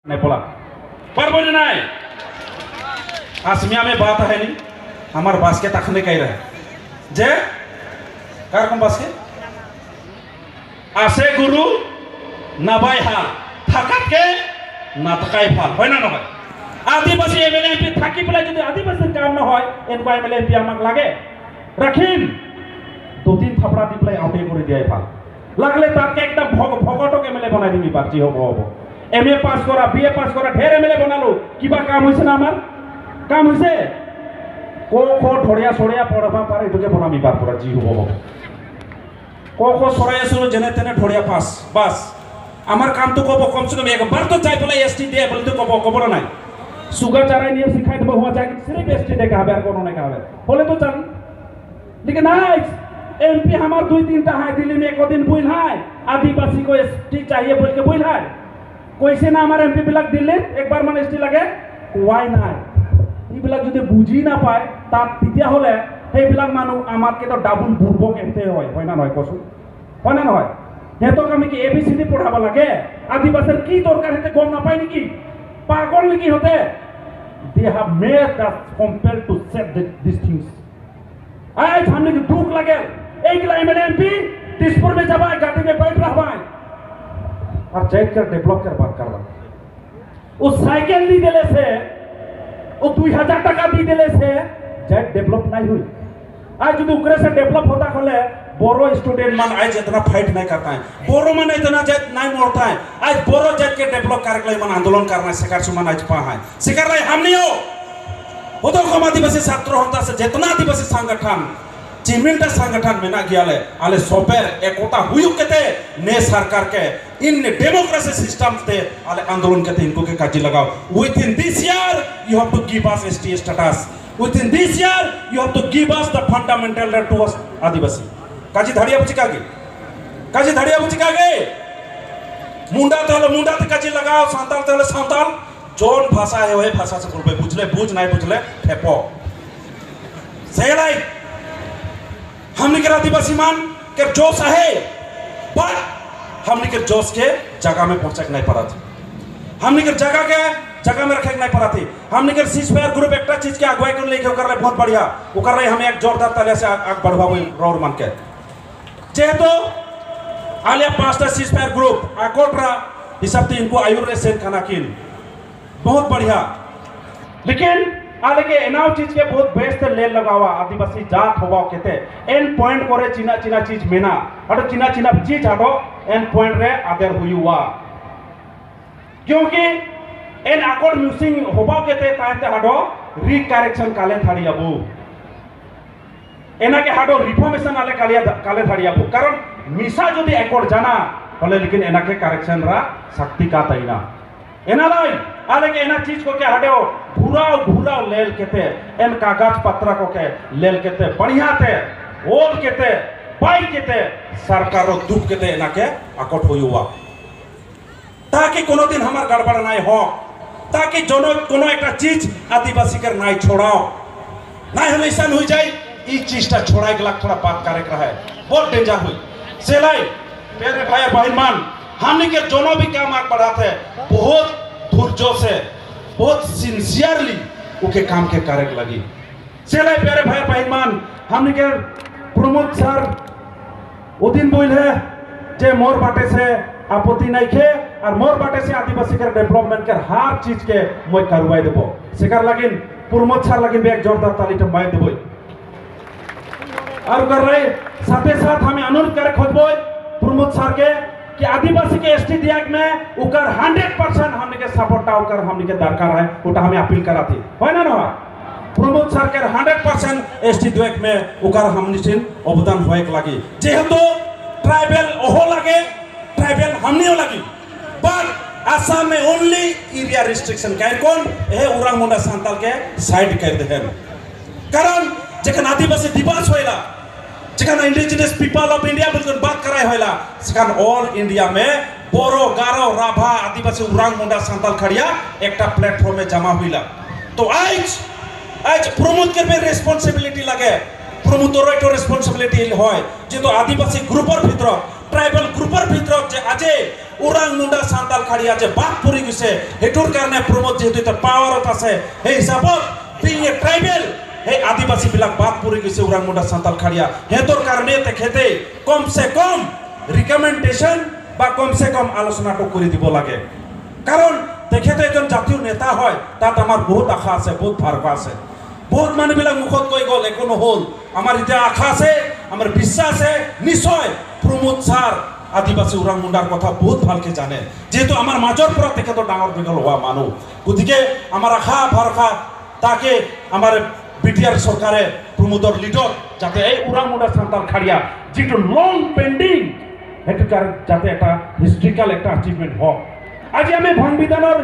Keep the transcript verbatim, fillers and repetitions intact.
নেপলা। পারবো না নাই? আজ মিয়া আমি বাত আহেনি, আমার বাসকে তাখানে কাই রাখে। যে? কার কোন বাসকে? আসে গুরু নাবাই হাল, থাকাতকে না থাকাই ফাল। হয় না নহয়? আদিবাসী এমএলএ এমপি থাকি পেলাই যদি আদিবাসীর কাম না হয়, এনেকুৱা এমএলএ এমপি আমাক লাগে? ৰাখিম। দুদিন থাপড়া দি পেলাই আউটে কৰি দিয়াই ভাল। লাগিলে তাতকে একদম ভগ-, ভকতক এমএলএ বনাই দিম এইবাৰ, যি হ'ব হ'ব। এম এ পাছ কৰা, বি এ পাছ কৰা, ঢেৰ এমএলএ বনালো। কিবা কাম হৈছে না আমাৰ? কাম হৈছে? ক খ ধৰিয়া চৰিয়া পঢ়বা পাৰে, এইটোকে বনাম এইবাৰ পৰা, যি হ'ব হ'ব। ক খ চৰাই আছো যেনে তেনে ধৰিয়া পাছ, বাছ। আমাৰ কামটো ক'ব, কমচে কম একবাৰ তো যাই পেলাই এছ টি দে বুলি তো ক'ব, ক'ব না নাই? চুগা চাৰাই নিয়ে শিকাই দিব, হোৱা যায়, চিৰিফ এছ টি দে কাহাবে, আৰু কোনো নাই কাহাবে। হ'লে তো যান। लेकिन आज एमपी हमार দুই তিনটা হয়, দিল্লি মে একদিন বইল হয়, আদিবাসী কো এসটি চাহিয়ে বলকে বইল হয়। কৈছে না আমাৰ এমপি বিলাক দিল্লীত একবাৰ মান এছটি লাগে? কোৱাই নাই। এইবিলাক যদি বুজি নাপায়, তাত তেতিয়াহ'লে সেইবিলাক মানুহ আমাতকে তো ডাবল বুৰ্বক এমপি হয়, হয় না নহয় কচোন? হয় না নহয়? সিহঁতক আমি কি এ বি চি ডি পঢ়াব লাগে? আদিবাসীৰ কি দৰকাৰ, সিহঁতে গম নাপায় নেকি? পাগল নেকি সিহঁতে? They have made us compelled to accept the, these things. आज हमने को दुख लगे, एक लाइन में एमपी दिसपुर में जब आए, गाड़ी में बैठ रहा है। और जैत कर डेवलप कर बात कर रहा है। वो साइकिल दी दिले से, वो দুই হাজার টাকা दी दिले से, जैत डेवलप नहीं हुई। आज যদি ওকরে से डेवलप होता होले, বড়ো স্টুডেন্ট মান आज इतना फाइट नहीं करता है, বড়ো মান इतना जैत नहीं मरता है। आज বড়ো जैत के डेवलप करके मन आंदोलन करना है, सेकर सुमन आज पा है, सेकर रहे हम नहीं हो। ᱦᱚᱛᱚ ᱠᱚᱢ ᱟᱹᱫᱤᱵᱟᱹᱥᱤ ᱪᱷᱟᱛᱨᱚ ᱦᱚᱱᱛᱟ ᱥᱮ ᱡᱮᱛᱱᱟ ᱟᱹᱫᱤᱵᱟᱹᱥᱤ ᱥᱚᱝᱜᱚᱴᱷᱚᱱ, ᱪᱤᱢᱤᱞᱴᱟ ᱥᱚᱝᱜᱚᱴᱷᱚᱱ ᱢᱮᱱᱟᱜ ᱜᱮᱭᱟᱞᱮ, ᱟᱞᱮ ᱥᱚᱵᱮᱨ ᱮᱠᱚᱛᱟ ᱦᱩᱭᱩᱜ ᱠᱟᱛᱮ ᱱᱮ ᱥᱚᱨᱠᱟᱨ ᱠᱮ ᱤᱱ ᱰᱮᱢᱳᱠᱨᱮᱥᱤ ᱥᱤᱥᱴᱮᱢ ᱛᱮ ᱟᱞᱮ ᱟᱱᱫᱳᱞᱚᱱ ᱠᱟᱛᱮ ᱤᱱᱠᱩ ᱠᱮ ᱠᱟᱡᱤ ᱞᱟᱜᱟᱣ᱾ Within this year you have to give us S T status. Within this year you have to give us the fundamental right to us ᱟᱹᱫᱤᱵᱟᱹᱥᱤ᱾ ᱠᱟᱡᱤ ᱫᱷᱟᱲᱤᱭᱟ ᱵᱩᱪᱤᱠᱟ ᱜᱮ, ᱠᱟᱡᱤ ᱫᱷᱟᱲᱤᱭᱟ ᱵᱩᱪᱤᱠᱟ ᱜᱮ᱾ ᱢᱩᱱᱰᱟ ᱛᱮ ᱦᱚᱞᱮ ᱢᱩᱱᱰᱟ ᱛᱮ ᱠᱟᱡᱤ ᱞᱟᱜᱟᱣ, ᱥᱟᱱᱛᱟᱲ ᱛᱮ ᱦᱚᱞᱮ ᱥᱟᱱᱛᱟᱲ᱾ ᱡᱚᱱ ᱵᱷᱟᱥᱟ ᱦᱮ ᱦᱚᱭ ᱵᱷᱟᱥᱟ ᱥᱮ ᱵᱚᱞᱵᱮ ᱵᱩᱡᱽᱞᱮ ᱵᱩᱡᱽ ᱱᱟᱭ ᱵᱩᱡᱽᱞᱮ ᱴᱷᱮᱯᱚ᱾ सेलाई, हमनी के आदिवासी मान के जोश आहे, पर हमनी के जोश के जगह में पहुंचा के नहीं पारत। हमनी के जगह के जगह में रखे के नहीं पड़ा थी। हमनी के सीज फायर ग्रुप एकटा चीज के अगुवाई करने लेके ओकर लिए बहुत बढ़िया, ओकर लिए हम एक जोरदार तालियां से आग, आग बढ़वाबो रौर मन के। जेहेतु आलिया पांचटा सीज फायर ग्रुप अकोट रा हिसाब ते इनको आयुर रे सेन खाना किन बहुत बढ़िया। लेकिन आले के एनाव चीज के बहुत बेस ते लेल लगावा आदिवासी जात होबाव केते एन पॉइंट करे चिना चिना चीज मेना, हटो चिना चिना चीज हटो एन पॉइंट रे आदर हुआ। क्योंकि एन अकोट मिसिंग होबाव केते तायते हटो रिकरेक्शन काले थाड़ी अबू। एना के हाडो रिफॉर्मेशन आले कालिया, काले धाड़िया बो। कारण मिसा जदि एकड़ जाना, बोले लेकिन एना के करेक्शन रा शक्ति का तैना। एना लाई, आले के एना चीज को के हाडो घुराव, घुराव लेल केते, एन कागज पत्र को के लेल केते, बढ़िया ते, ओल केते, पाई केते, सरकार रो दुख केते एना के अकोट हुआ। ताकि कोनो दिन हमार गड़बड़ नाय हो, ताकि जोनो कोनो एकटा चीज आदिवासी कर नाय छोड़ाओ, नाय हमें ऐसा हुई जाए, ई चीज ता छोड़ाए के लाग थोड़ा बात करे के रहे, बहुत डेंजर हुई। सेलाई, प्यारे भाई और बहन मान, हमनी के जोनो भी काम आग बढ़ाते हैं, बहुत धैर्य से, बहुत सिंसियरली उके काम के करे के लगी। सेलाई प्यारे भाई बहन मान, हमनी के प्रमोद सर उदिन बोल है जे मोर बाटे से आपत्ति नहीं खे और मोर बाटे से आदिवासी के डेवलपमेंट के हर चीज के मैं करवाई देबो। सेकर लगिन प्रमोद सर लगिन भी एक जोरदार ताली तो मैं देबो। और कर रहे साथे साथ हमें अनुरोध करे खोजबो प्रमोद सर के कि आदिवासी के एसटी दियाग में उकर हंड्रेड परसेंट हमने के सपोर्ट ता उकर हमने के दरकार है, उटा हमें अपील करा थी, है ना ना? प्रमोद सर के हंड्रेड परसेंट एसटी दियाग में उकर हमने सिन अवदान होए के लगी। जेहेतु ट्राइबल ओहो लगे, ट्राइबल हमने लगी, पर आसाम में ओनली एरिया रिस्ट्रिक्शन कर कौन, ए उरांग मुंडा संताल के साइड कर दे हैं। कारण जखन आदिवासी दिवस होएला, जखन इंडिजिनस पीपल ऑफ इंडिया बोल के बात कराए होएला, सेखान ऑल इंडिया में बोरो, गारो, राभा, आदिवासी, उरांग, मुंडा, संताल, खड़िया एकटा प्लेटफॉर्म में जमा हुईला। तो आज, आज प्रमोद के भी रेस्पॉन्सिबिलिटी लगे, प्रमोद तो राइट रेस्पॉन्सिबिलिटी होय, जे तो आदिवासी ग्रुप और भीतर ট্ৰাইবেল গ্ৰুপৰ ভিতৰত যে আজি ওৰাং মুণ্ডা চান্তাল খাৰিয়া যে বাদ পৰি গৈছে, সেইটোৰ কাৰণে প্ৰমোদ যিহেতু এতিয়া পাৱাৰত আছে, সেই হিচাপত বিং এ ট্ৰাইবেল, সেই আদিবাসীবিলাক বাদ পৰি গৈছে ওৰাং মুণ্ডা চান্তাল খাৰিয়া, সিহঁতৰ কাৰণে তেখেতে কমচে কম ৰিকমেণ্ডেশ্যন বা কমচে কম আলোচনাটো কৰি দিব লাগে। কাৰণ তেখেতে এজন জাতীয় নেতা হয়, তাত আমাৰ বহুত আশা আছে, বহুত ভৰসা আছে। বহুত মানুহবিলাক মুখত কৈ গ'ল, একো নহ'ল। আমাৰ এতিয়া আশা আছে, আমাৰ বিশ্বাস আছে, নিশ্চয় প্ৰমোদ ছাৰ আদিবাসী ওৰাং মুণ্ডাৰ কথা বহুত ভালকে জানে, যিহেতু আমাৰ মাজৰ পৰা তেখেতৰ ডাঙৰ দীঘল হোৱা মানুহ। গতিকে আমাৰ আশা ভৰসা তাকে আমাৰ বি টি আৰ চৰকাৰে প্ৰমোদৰ লিডত যাতে এই ওৰাং মুণ্ডা চান্তাল খাৰিয়া যিটো লং পেণ্ডিং, সেইটো কাৰ-, যাতে এটা হিষ্টৰিকেল এটা এচিভমেণ্ট হওক। আজি আমি সংবিধানৰ